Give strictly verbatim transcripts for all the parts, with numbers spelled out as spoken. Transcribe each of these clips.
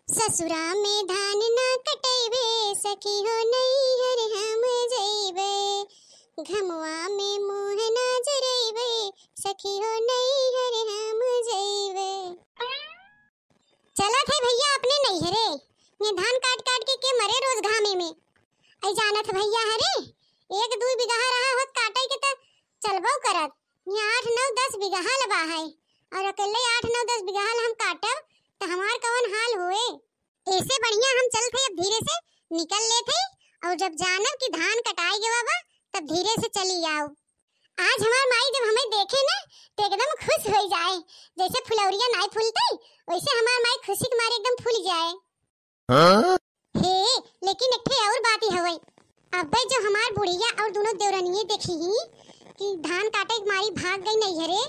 ससुरा में धान ना कटैबे, सखी हो नैहर हम जैबे। घमवा में मुँह ना जुरैबे, सखी हो नैहर हम जैबे। चलत है भैया अपने नैहरे, ये धान काट काट के, के मरे रोज घामे में। ऐ जानत भैया हरे, एक दुइ बिगहा रहा होत काटै के त चलबौ करत, ये आठ नौ दस बिगहा लबा है, और अकेले आठ नौ दस बिगहा ल हम काटब त हमार कवन हाल होए। ऐसे बढ़िया हम चलत है, अब धीरे से निकल लेत है, और जब जानब कि धान कटाई गवा बा, तब धीरे से चली आओ। आज हमार माई जब हमें देखे ना, तो एकदम खुश हो जाए, जैसे फुलौरिया नाई फूलते, वैसे हमार माई खुशी के मारे एकदम फूल जाए। हाँ? हे, लेकिन एक ठे और बात ही हवै। अब्बे जो हमार बुढ़िया और दोनों देवरनिये देखी ही कि धान काटे के मारी भाग गई नैहरे,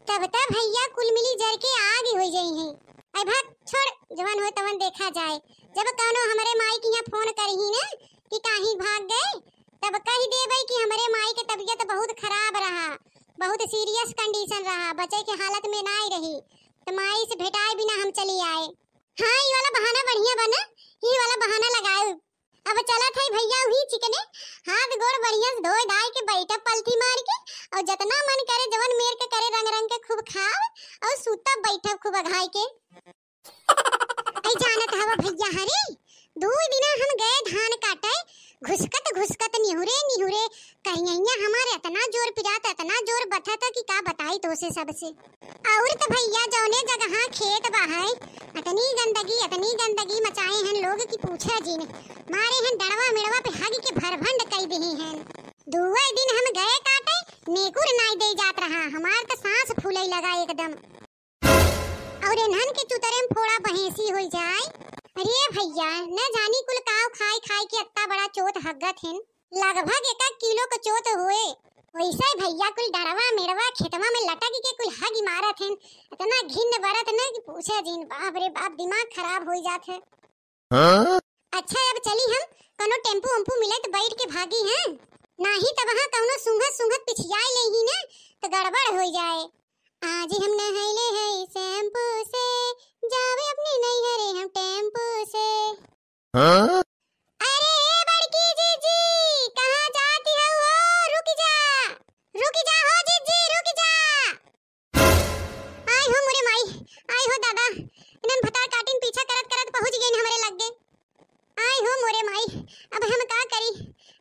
तब तब भैया कुल मिली जर के आग ही हो जाई है। ऐ भाग, छोड़, जवन हो तवन देखा जाए। जब कौनो हमरे माई के यहाँ फोन करही ना कि काहीं भाग गए, तब कह देबै कि हमरे माई के तबीयत बहुत खराब रहा, बहुत सीरियस कंडीशन रहा, बचे के हालत में नाई रही, तो माई से भेटाए बिना हम चली आए। हाँ, ई वाला बहाना बढ़िया बा ना, ई वाला बहाना लगाए। अब चलत है भैया वही चिकने, हाथ गोड़ बढ़िया से धोए धाए के बैठब पलथी मार के, और जतना मन करे जवन मेर के करे रंग रंग के खूब खाब और सूतब बैठब खूब अघाई के। ऐ जानत हवा भैया हरे, दुइ दिना हम गए धान काटे, घुसकत घुसकत निहुरे निहुरे कहिया हमारे इतना जोर पिरात, इतना जोर बथत कि का बताई तोसे सबसे। और त भैया जौने जगह खेत बा है, इतनी गंदगी, इतनी गंदगी मचाए हैं लोग कि पूछा जिन। मारे हैं डड़वा मेड़वा पे हग के भरभंड कई देहे हैं। दुए दिन हम गए काटे, नेकुर नाई दे जात रहा, हमार त सांस फूले लगा एकदम। और इन्हन के चुतरे में फोड़ा बहेंसी होई जाए। अरे भैया, न जानी कुल काव खाई खाई के अत्ता बड़ा चोत हगत हिन। लगभग एक एक किलो के चोत हुए। वैसे भैया कुल डरवा मेड़वा खेतवा में लटक के कुल हगी मारत हिन। इतना घिन्न बरत न कि पूछे जिन, बाप रे बाप, दिमाग खराब होई जात है। हाँ? अच्छा, अब चली हम, कोनो टेम्पू उम्पू मिले तो बैठ के भागी हैं, नाही तब वहाँ कौनो सूंघत सूंघत पिछियाई ले ही ना, तो गड़बड़ हो जाए। आज हम नहैले है शैम्पू से, जावे अपने नैहरे हम टेम्पू से। हाँ? अरे ए बड़की जीजी, कहाँ जाती हो? रुक जा, रुक जा हो जीजी, रुक जा। आय हो मोरे माई, आय हो दादा, इन्हन भतार काटिन पीछा करत करत पहुँच गइन हमरे लग्गे। आय हो मोरे माई, अब हम का करी,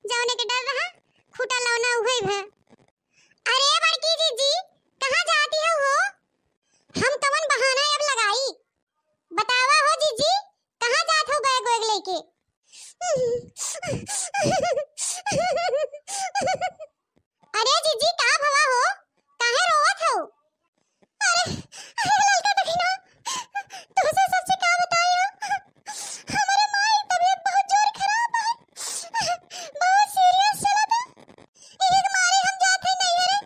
जौने के डर रहा, खूटा लौना उहे भे। अरे बड़की जीजी, कहाँ जाती हो हो? हम कवन बहाना अब लगाई? बतावा हो जीजी, कहाँ जात हो बैग वैग लेके? अरे जीजी, का भवा हो? काहे रोवत हो? अरे, अरे ललका दखिना, तोसे सच्ची का बताई हो? हमरे माई तबीयत बहुत जोर खराब है, बहुत सीरियस चलत है। यही के मारे हम जात है नैहरे,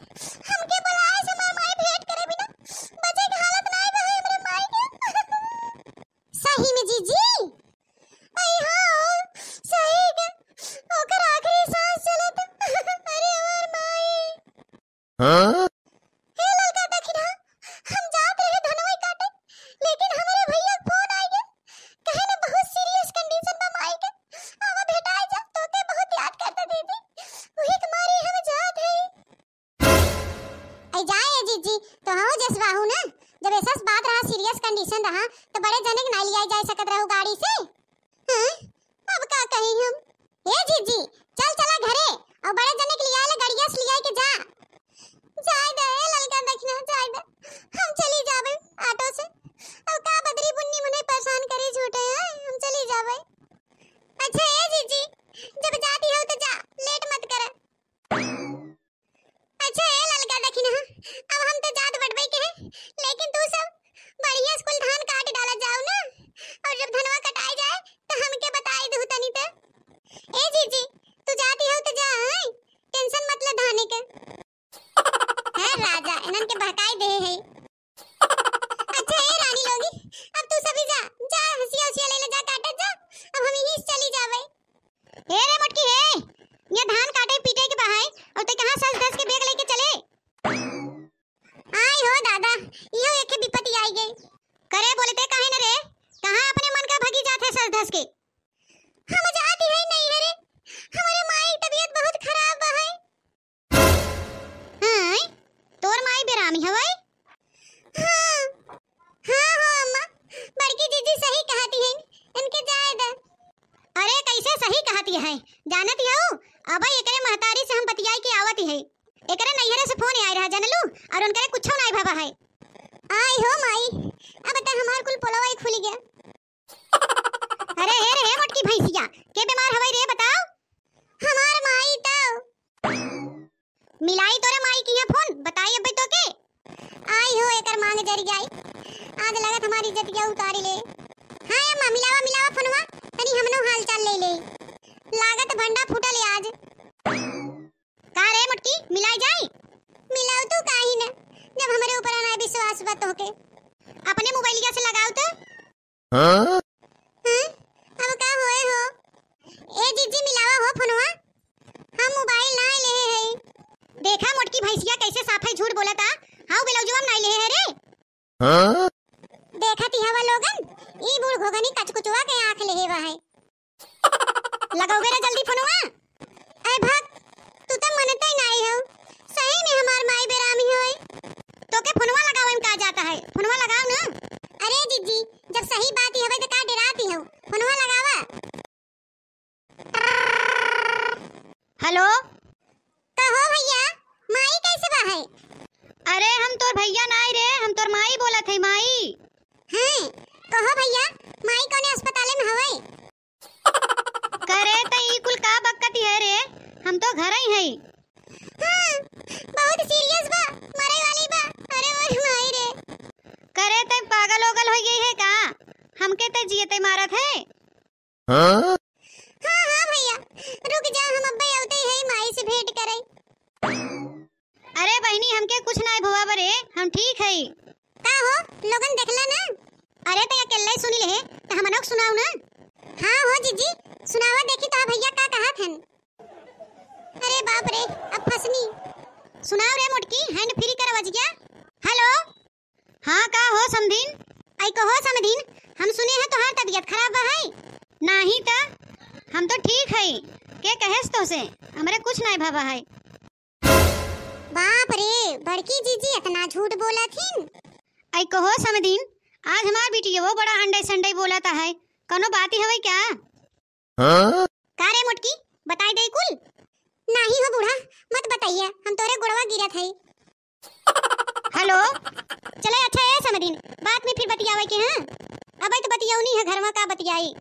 हमके बुलाए से हमार माई भेंट करे बिना बचे के हालत नाई बा हमरे माई के। सही में जीजी? आई हाँ, सही के। ओकर आखिरी सांस चलत। अरे हमार माई। हाँ? हे ललका दखिना, हम जात रहे धनवई काटे, लेकिन हमरे भैया के फोन आई गए। कहे ना बहुत सीरियस कंडीशन बा माई के। आवा भेटाए जा, तोके बहुत याद करता दीदी। वही के मारे हम जात है। ऐ जाए ए जीजी, तो हाँ जस बाहू ना, जब ऐसा बात रहा, सीरियस कंडीशन रहा, तो बड़े जने के ना लिया जाए सकत रहू गाड़ी से। हाँ, अब का कही हम? ए जीजी, चल चला घरे, और बड़े जने के लिया ले गड़िया से लिया के जा। जा सज धस के। हम जाती है नैहरे, हमरे माई के तबीयत बहुत खराब बा है। हाँ, तोर माई बेरामी हवै? हाँ, हाँ हो अम्मा, बड़की जीजी सही कहती हैं, इनके जाए द। अरे कैसे सही कहती है, जानत हऊ, अब एकरे महतारी से हम बतियाई के आवत है, एकरे नैहरे से फोन आए रहा जनलू, और उनकरे कुछ नाई भवा है। आई हो माई, अब त हमार कुल पोलवा ही खुल गया। अरे हे रे, हे मोटकी भैंसिया, के बीमार हवै रे, बताओ? हमार माई तो। मिलाई तोरे माई की यहाँ फोन, बताई अब्बे तो के। आई हो, एकर मांग जर जाई। आज लागत हमारी इज्जतिया उतारी ले। हाँ अम्मा, मिलावा, मिलावा फोनवा, तनी हमनो हाल चाल ले ले। लागत भंडा फूटल आज। का रे मोटकी, मिलाई जाई? मिलाऊ तू काहे न, जब हमरे ऊपर ना विश्वास बा तोहके। अपने मोबाइलिया से लगाऊ तो। हाँ? हाँ? अब का होए हो? ए जीजी, मिलावा हो फोनवा। हम मोबाइल ना लेहे हई। देखा मोटकी भैंसिया कैसे साफे झूठ बोलता। हाँ, ब्लाउजवा में नाई लेहे है रे। हाँ? देखा ती हवा लोगन, ई बूढ़ घोगनी कचकुचवा के आँख लेहे बा है। लगाओ बेरा जल्दी फोनवा। ऐ भक, तू तो मनते नाई हो। सही में हमार माई बेरामी होय। तोके फोनवा लगावे में का जाता है? फोनवा लगाओ ना। अरे जीजी, जब सही बात ही हवे तो का डेराती हो? फोनवा लगावा। हेलो। कहो भैया, माई कैसे बा है? अरे हम तोर भैया नाई रे, हम तोर माई बोलत है, माई। हैं, कहो भैया, माई कौने अस्पताले में हवे? करे त ई कुल का बकत है रे? हम तो घर ही हई। हाँ, बहुत सीरियस बा, मरे वाली बा। अरे मोर माई रे। करे त पागल ओगल हो गई है का? हमके त जियते मारत है। हाँ? हाँ, हाँ भैया, रुक जा, हम अब्बे आवते ही हई माई से भेंट करे। अरे बहिनी, हमके कुछ नाय भवा बरे, हम ठीक हई। का हो, लोगन देखला ना? अरे त अकेले सुनी ले, त हमनों के सुनाऊ ना। हाँ हो जीजी, सुनावा देखी तो भैया का कहत हन। अरे बाप रे, अब फसनी। सुनाओ रे मोटकी, hand free कर बज गया। हेलो। हाँ का हो समधिन? आई कहो समधिन, हम सुने हैं तोहार तबीयत खराब बा है। नाही त, हम तो ठीक हई। के कहेस तोसे? हमरे कुछ नाय भवा है। बाप रे, बड़की जीजी इतना झूठ बोलत हिन। आई कहो समधिन, आज हमार बिटिया वो बड़ा अंडे संडे बोलत है, कौनो बात ही हवे क्या? हाँ? का रे मोटकी, बताई दे कुल? नाही हो बूढ़ा, मत बताइए, हम तोरे गोड़वा गिरत है। हेलो। चले अच्छा ए समधिन, बाद में फिर बतियावे के, हाँ? अबे तो बतियौनी है घर में, का बतियाई।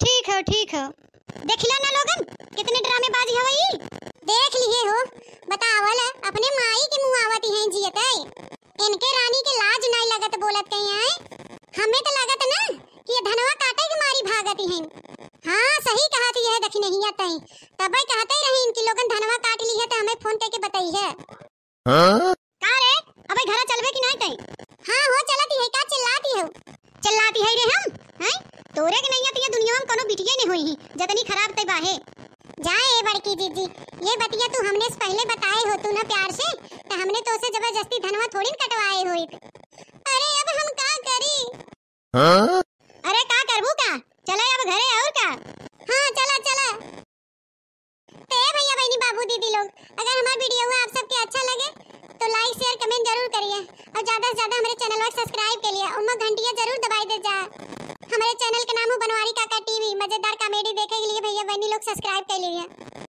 ठीक है, ठीक है। देखिला ना लोगन, कितने ड्रामेबाज हवे ई। देख लिए हो, बतावल अपने माई के मुँह आवती हैं जियते। इनके रानी के लाज नाई लगत बोलत कहीं आए। हमें तो लगत ना कि ये धनवा काटे के मारी भागती हैं। हाँ, सही कहत यह दखिनहिया तई। तबे कहते रही इनकी लोगन धनवा काट ली है तो हमें फोन करके बताई है। हाँ? का रे, अबे घरा चलबे कि नाई तई? हाँ हो, चलती है, का चिल्लाती हो? चिल्लाती है रे हम, हैं? तोरे के नैया तो ये दुनिया में कोनो बिटिये नहीं होई ही, जतनी खराब तई बाहे। जा ए बड़की जीजी, ये बतिया तू हमने से पहले बताए हो तू ना प्यार से, तो हमने तो उसे जबरदस्ती धनवा थोड़ी न कटवाए होइत। अरे अब हम का करी? हाँ? अरे का करबू का? चला अब घरे और का? हाँ चला चला। तो ए भैया बहनी बाबू दीदी लोग, अगर हमार वीडियो हुआ आप सबके अच्छा लगे तो like share comment जरूर करिए और ज्यादा से ज्यादा हमारे चैनल को subscribe के लिए उम्मा घंटिया जरूर दबाई दे जा। हमारे चैनल के नाम है बनवारी काका टीवी, मजेदार comedy देखे के लिए भैया बहनी लोग subscribe कर लीजिए।